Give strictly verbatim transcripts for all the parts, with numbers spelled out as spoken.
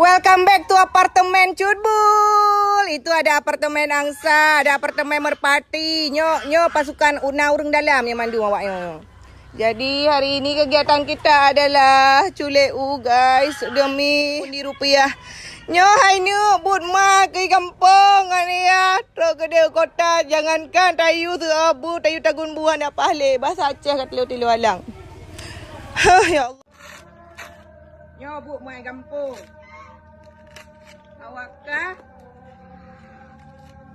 Welcome back to apartemen Cut Bul. Itu ada apartemen angsa, ada apartemen merpati. Nyoe, nyoe pasukan na ureueng dalam nyang mandum awak nyoe. Jadi hari ini kegiatan kita adalah culek u, guys, demi pundi rupiah. Nyoe hai neuk buet ma keu gampông ngon ya, trok keudeh kota, jangankan tayue seuôt bu, tayue tagun bu hana paih lé, bahasa Aceh ka tilo-tilo alang. Ya Allah. Nyoe buet muai gampông. Awak ka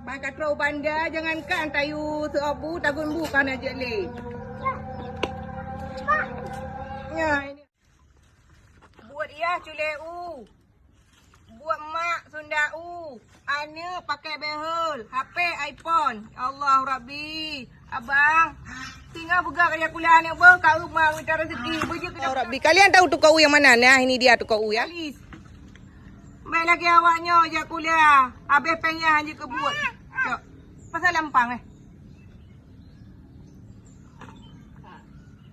ban ka trok u banda, jangankan tayue seuôt bu, tagun bu ka na jeuet lé. Nyoe ini. Buet yah culek u. Buet mak sundak u. Aneuk pakai behel, H P iPhone. Ya Allah Rabbi. Abang, singoh peugah ka jak kuliah aneuk beuh, ka eu mak mita rezeki. Beujeuet keu Rabbi. Kalian tahu toko u yang mana? Nah, ini dia toko u ya. Alis. Baik lagi awak nyoe jak kuliah. Habis pèng nyan hana jeuet keu buet. Cok. Pasal lampang eh.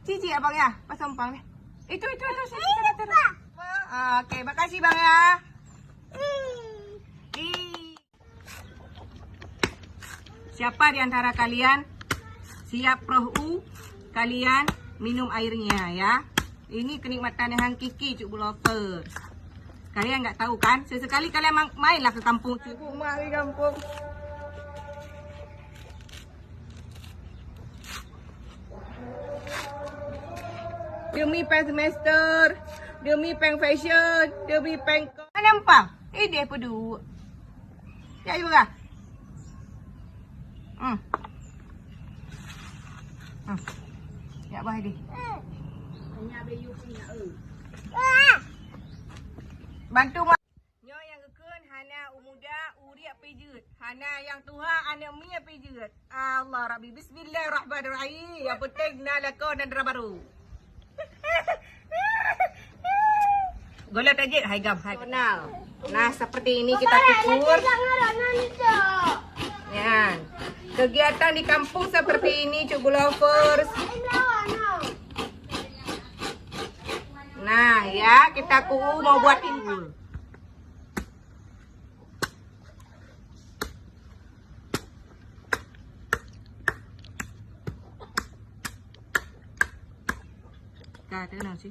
Cici abang ya, pasal lampang eh. Itu, itu, itu, sini, sini, sini. Ah, okey, makasih bang ya. Ih. Siapa di antara kalian siap proh u, kalian minum airnya ya. Ini kenikmatan yang hakiki Cut Bul Offer. Kalian nggak tahu kan? Sesekali kalian ma-, mainlah ke kampung Cut. Aku mak di kampung. Demi pèng semester, demi pèng fashion, demi pèng ko-, mana empang? Ideh peuduk. Ya, ibu kah? Hmm. Hmm. Ya, bah ideh. Bantu ma-, nyoe nyang geukheun hana u muda, u riek pih jeuet. Hana nyang tuha, aneuk miet pih jeuet. Allah Rabbi. Bismillahirrahmanirrahim. Yang penting na lakoe na dara baru. Gola tajik, hai gam, hai. Nah, seperti ini kita kukur. Ya. Kegiatan di kampung seperti ini, Cut Bul Offer. Nah, ya, kita kukur mau buat timbul. Ka, tengok nasi.